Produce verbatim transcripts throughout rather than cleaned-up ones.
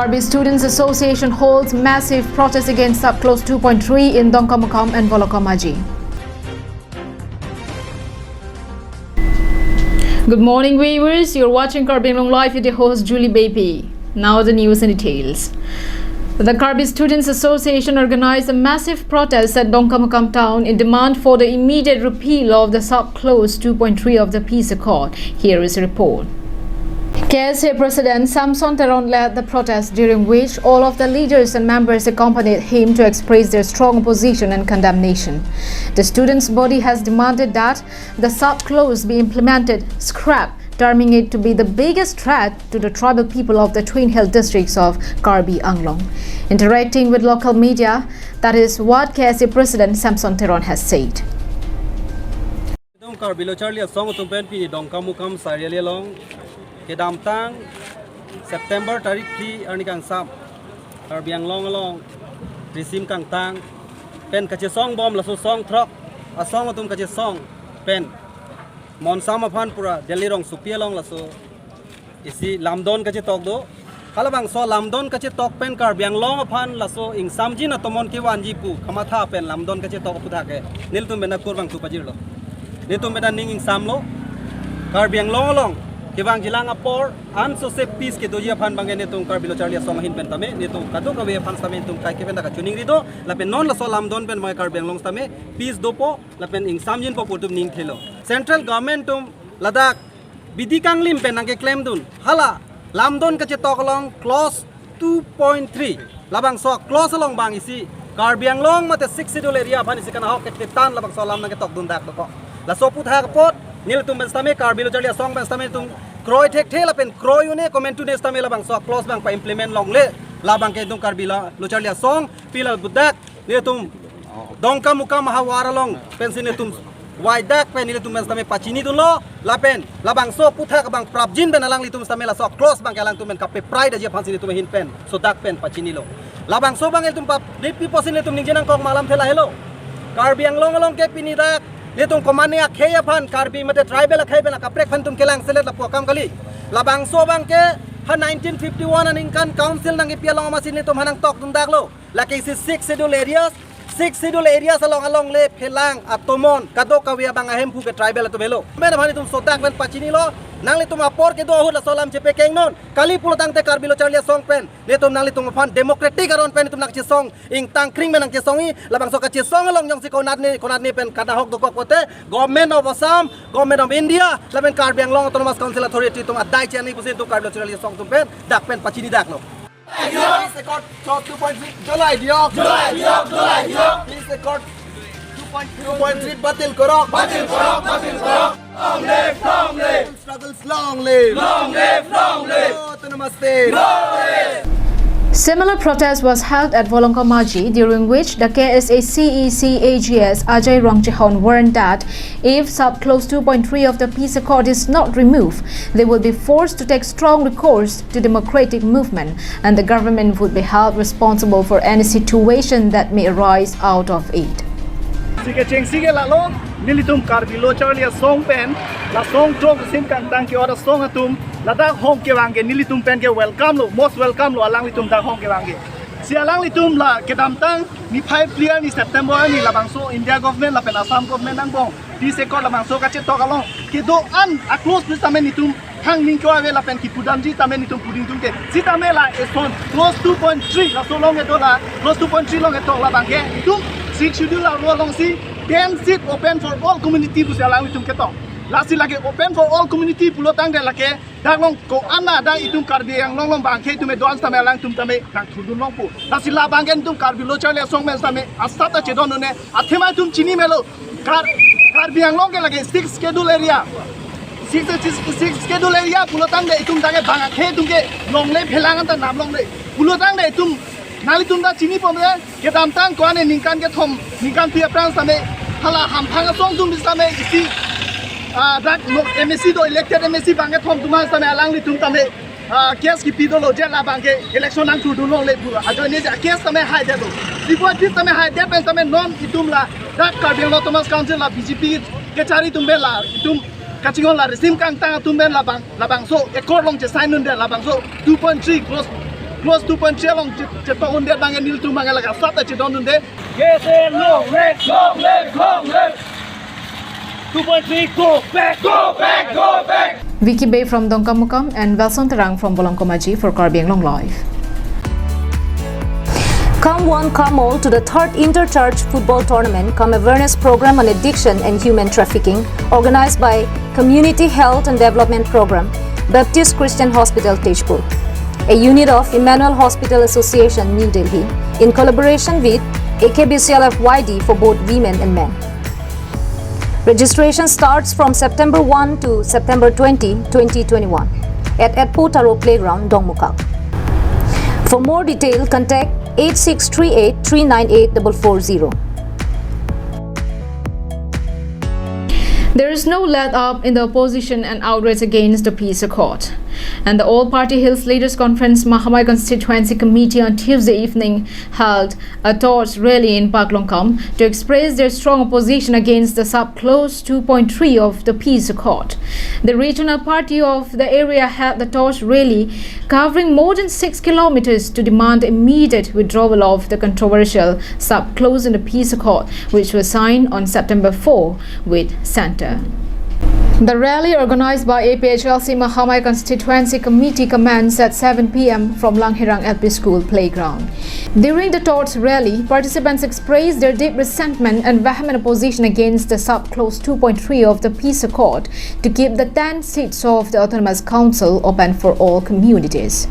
Karbi Students Association holds massive protest against Sub Clause two point three in Dongkamukam and Volokamaji. Good morning, viewers. You're watching Karbi Anglong Live with your host, Julie Beypi. Now the news in details. The Karbi Students Association organized a massive protest at Dongkamukam town in demand for the immediate repeal of the Sub Clause two point three of the peace accord. Here is a report. K S A President Samson Teron led the protest, during which all of the leaders and members accompanied him to express their strong opposition and condemnation. The students' body has demanded that the sub-clause be implemented, scrapped, terming it to be the biggest threat to the tribal people of the Twin Hill districts of Karbi Anglong. Interacting with local media, that is what K S A President Samson Teron has said. Itum Karbi Lo Charli Asong atum pen pini Dongkamukam Sariali along kedamtang September tarik phli arni kangsam Karbi Anglong along risim kangtang pen kachesong bom laso song throk asong atum kachesong pen monsam aphan pura Delhi rongsopi along laso isi lamdon kachetok do. Halabangso lamdon kachetok pen Karbi Anglong aphan laso ingsamjin atomon kevanji pu kamatha pen lamdon kachetok aputhak ke nelitum pen akur bang tu pajirlo. Nelitum pen aning ingsamlo. Karbi Anglong along kevangjilang apor ansose peace kedoji aphan bang ke nelitum Karbi Lo Charli Asong ahin pen tame nelitum kadokave aphan tame nelitum kaike pen ta kachiningri do. Lapen non laso lamdon pen bang Karbi Anglong tame peace dopo lapen ingsamjinpo pu atum ning thelo. Central government atum ladak bidi kanglim pen nangkeklemdun. Hala lamdon kachetok along clause two point three. Labangso clause along bang isi Karbi Anglong mate Sixth Schedule area aphan isi kanahok ketetan labangso alam nangketokdun dak dokok. Laso aputhak apot nelitum pen tame Karbi Lo Charli Asong pen tame tum kroi thekthe lapen kroi un-e komantu ne tame labangso clause bang pa-implement longle. Labang ke itum Karbi la Lo Charli Asong pila budak nelitum Dongkamukam havar along pensi nelitum waidak pen nelitum pen tame pachinidunlo lapen labangso aputhak bang prapjin pen alanglitum tame laso clause bang ke alangtum pen kape-prai daji aphansi nelitum ahin pen sodak pen pachinilo. Labangso bang nelitum pap nepi posin nelitum ningje nangkok malam thela helo. Karbi Anglong along ke pini dak nelitum komane akhei aphan Karbi mate tribal akhei pen akaprek aphan tum kelang selet lapu akam kali. Labangso bang ke ha nineteen fifty-one aningkan council nangkepi along amatsi nelitum ha nangtokdun daklo. Lake isi Sixth Schedule areas, Sixth Schedule areas along alongle phelang atomon kadokave abang ahemphu ke tribal atum helo. Men aphan itum sodak pen pachinilo, nanglitum apor kedo ahut laso alam chepekengnon. Kali pulotangte Karbi Lo Charli Asong pen nelitum nanglitum aphan democratic aron pen itum nangchesong, ingtang kring pen nangchesongji, labangso kachesong along jongsi konatne konatne pen kanahok dokok pote Government of Assam, Government of India lapen Karbi Anglong Autonomous Council Authority atum adai chani pusi itum Karbi Lo Charli Asong atum pen dak pen pachini daklo. Peace Accord clause two point three জ্বলাই দিয়ক। জ্বলাই দিয়ক, জ্বলাই দিয়ক। Peace Accord two point three বাতিল কৰক। বাতিল কৰক, বাতিল কৰক। Long live, long live। Struggle long live। Long live, long live। Autonomous state। Long live। Similar protest was held at Volongkamaji, during which the K S A C E C A G S Ajay Rongchehon warned that if sub-clause two point three of the peace accord is not removed, they will be forced to take strong recourse to democratic movement, and the government would be held responsible for any situation that may arise out of it. Sige cheng sige lalo, nelitum Karbi Lo Charli Asong pen, la song throk sim kangtang ke-ot asong atum, ladak hong kevang ke nelitum pen ke welcome lo, most welcome lo alanglitum dak hong kevang ke. Si alanglitum la kedamtang niphai phli arni September arni labangso India government lapen Assam government angbong peace accord labangso kachetok along kedo-an a-clause pu tame nelitum hang ning ko ave lapen kipudamji tame nelitum puding tum ke. Sitame la eson clause two point three laso along kedo la clause two point three along ketok labang ke itum Sixth Schedule aro alongsi ten seat open for all community pusi alanglitum ketok. Lasi lake open for all community pulotangte lake dak along ko-an na dak itum Karbi Anglong along bang ke itum e-dance tame alangtum tame nangthurdun longpo. Lasi labang ke itum Karbi Lo Charli Asong pen tame asat ta chedon un-e athema itum chini melo. Kar-, Karbi Anglong ke lake Sixth Schedule area. Sixth, Sixth, Sixth Schedule area pulotangte itum dak ke bang akhei atum ke longle phelang anta nam longle. Pulotangte itum nanglitum ta chini pon re kedamtang ko-an ne ningkan kethom ningkan phli aphrang tame hala hamphang asong atum tame isi, ah, dak no M A C do elected M A C bang kethom atum tame alanglitum tame ah, case kipi dolo je labang ke election nangthurdun longle pu ajoine je case tame haidetlo. Ipo case tame haidet pen tame non itum la dak Karbi Anglong Autonomous Council la B J P kachari atum pen la itum kachinghon la risim kangtang atum pen labang labangso accord along che-sign undet labangso two point three clause Clause two point three along che-, chetok undet abang nelitum abang la asap ta chedon undet. Yes, eh, long live, long live, long live. Two point three, go back, go back, go back. Vicky Bey from Dongkamukam and Welson Terang from Bolongkomaji for Karbi Anglong Live. Come one, come all to the third Inter-Church Football Tournament cum Awareness Program on Addiction and Human Trafficking, organized by Community Health and Development Program, Baptist Christian Hospital, Tezpur, a unit of Emmanuel Hospital Association, New Delhi, in collaboration with A K B C L F Y D for both women and men. Registration starts from September one to September twenty, twenty twenty-one, at Etpo Taro Playground, Dongmukak. For more detail, contact eight six three eight three nine eight double four zero. There is no let up in the opposition and outrage against the peace accord. And the All Party Hills Leaders Conference Mahamai Constituency Committee on Tuesday evening held a torch rally in Paklongkam to express their strong opposition against the sub-clause two point three of the peace accord. The regional party of the area held the torch rally covering more than six kilometers to demand immediate withdrawal of the controversial sub-clause in the peace accord, which was signed on September four with Centre. The rally, organized by A P H L C Mahamai Constituency Committee, commenced at seven p m from Langhirang L P School playground. During the torch rally, participants expressed their deep resentment and vehement opposition against the sub-clause two point three of the peace accord to keep the ten seats of the Autonomous Council open for all communities.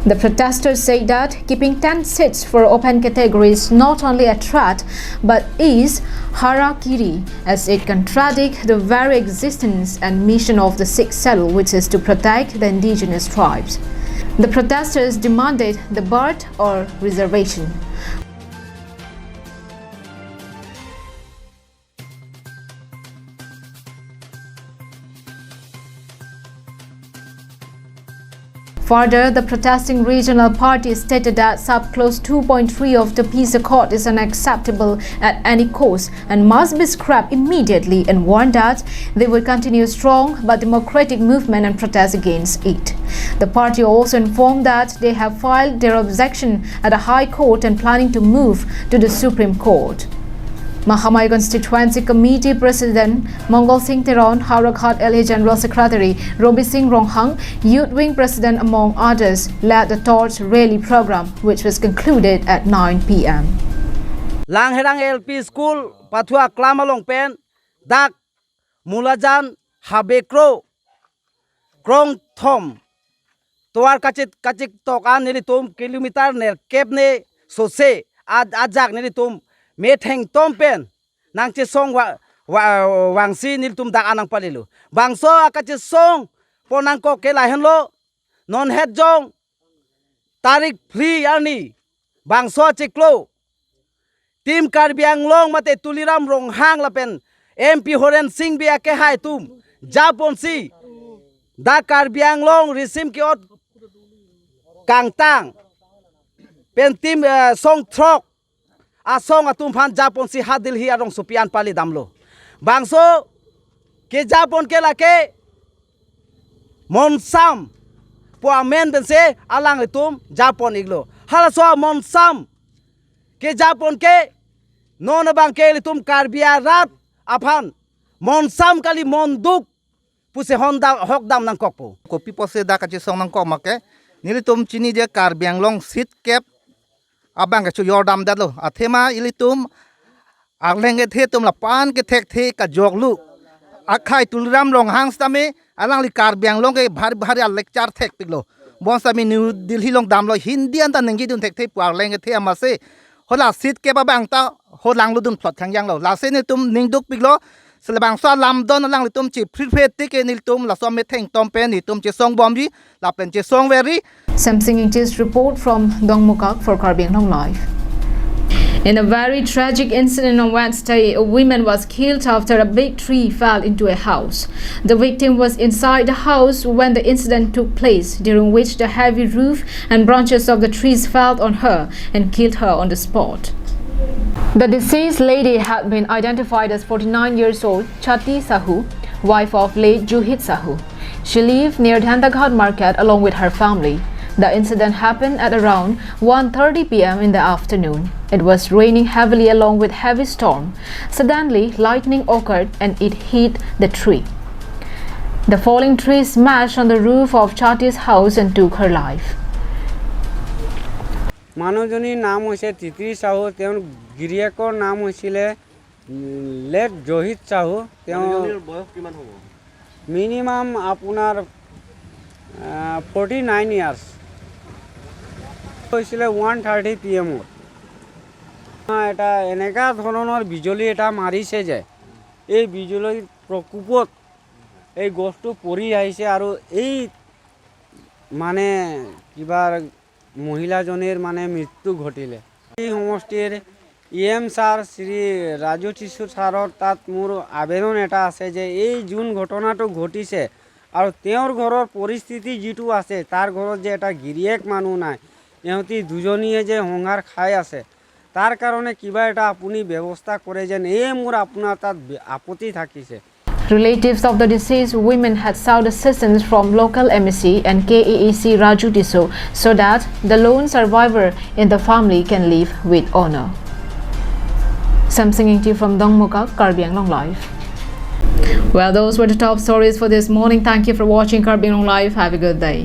The protesters say that keeping ten seats for open category is not only a threat but is harakiri, as it contradicts the very existence and mission of the Sixth Schedule, which is to protect the indigenous tribes. The protesters demanded the birth or reservation. Further, the protesting regional party stated that sub-clause two point three of the peace accord is unacceptable at any cost and must be scrapped immediately, and warned that they will continue strong but democratic movement and protest against it. The party also informed that they have filed their objection at the High Court and planning to move to the Supreme Court. Mahamai Constituency Committee President Mangal Singh Teron, Howraghat L A General Secretary Robi Singh Ronghang, Youth Wing President, among others, led the torch rally program, which was concluded at nine p m. Langhirang L P School pathua klam along pen dak Mulajan Habekro krongthom tovar kachit kachit tok an nelitum kilometer nerkep ne sose ad-, ajak nelitum metheng tom pen nangchesong wa-, wa-, vangsi nelitum dak an nangpalelo. Bangso akachesong pon nangkok ke lahenlo, non het jong tarik phli arni bangso achiklo Team Karbi Anglong mate Tuliram Ronghang lapen M P Horen Sing Bey akehai atum japonsi dak Karbi Anglong risim ke-ot kangtang pen team, eh, song throk asong atum aphan japonsi ha Delhi arongsopi an pali damlo. Bangso kejapon ke lake Monsam pu amen pensi alanglitum japon iklo. Halaso Monsam kejapon ke non abang ke ilitum Karbi arat aphan Monsam kali monduk pusi hon da-, hok dam nangkokpo. Kopi pusi dak kachesong nangkok ma ke, nelitum chini je Karbi Anglong seat kep abang ke chojor damdetlo. Athema ilitum arleng kethe atum lapu-an kethekthe kajoklo. Akhai Tuliram Ronghang sitame alangli Karbi Anglong ke bhari bhari a-lecture thekpiklo. Bonsitame New Delhi along damlo, Hindi anta ningjedun thekthe pu arleng kethe amatsi. Hala seat kep abang ta holanglo dunphlot thangjanglo. Lasi nelitum ning dukpiklo. Selebangso alamdon alanglitum chephri phri tik ke nelitum laso ametheng tom pen nelitum chesong bomji lapen chesong veri. Samsing Ingtis report from Dongmukak for Karbi Anglong Live. In a very tragic incident on Wednesday, a woman was killed after a big tree fell into a house. The victim was inside the house when the incident took place, during which the heavy roof and branches of the trees fell on her and killed her on the spot. The deceased lady had been identified as forty-nine years old Chati Sahu, wife of late Juhit Sahu. She lived near Dhandaghat Market along with her family. The incident happened at around one thirty p m in the afternoon. It was raining heavily along with heavy storm. Suddenly, lightning occurred and it hit the tree. The falling tree smashed on the roof of Chati's house and took her life. মানুহজনীৰ নাম হৈছে তিত্ৰী চাহু। তেওঁৰ গিৰিয়েকৰ নাম হৈছিলে লেট জহিত চাহু। তেওঁ মানুহজনীৰ বয়স কিমান হ'ব? মিনিমাম আপোনাৰ ফৰ্টি নাইন ইয়াৰ্ছ। হৈছিলে ওৱান থাৰ্টি পি এমত। এটা এনেকুৱা ধৰণৰ বিজুলী এটা মাৰিছে যে এই বিজুলীৰ প্ৰকোপত এই গছটো পৰি আহিছে আৰু এই মানে কিবা মহিলাজনীৰ মানে মৃত্যু ঘটিলে। এই সমষ্টিৰ E M sir Shri Raju টিছু ছাৰৰ তাত মোৰ আবেদন এটা আছে যে এই যোন ঘটনাটো ঘটিছে আৰু তেওঁৰ ঘৰৰ পৰিস্থিতি যিটো আছে, তাৰ ঘৰত যে এটা গিৰিয়েক মানুহ নাই, ইহঁতি দুজনীয়ে যে সংসাৰ খাই আছে, তাৰ কাৰণে কিবা এটা আপুনি ব্যৱস্থা কৰে যেন, এই মোৰ আপোনাৰ তাত বে- আপত্তি থাকিছে। Relatives of the deceased women had sought assistance from local M A C and K A A C Raju Tisso so that the lone survivor in the family can live with honor. Samsung Ingti from Dongmukak, Karbi Anglong Live. Well, those were the top stories for this morning. Thank you for watching Karbi Anglong Live. Have a good day.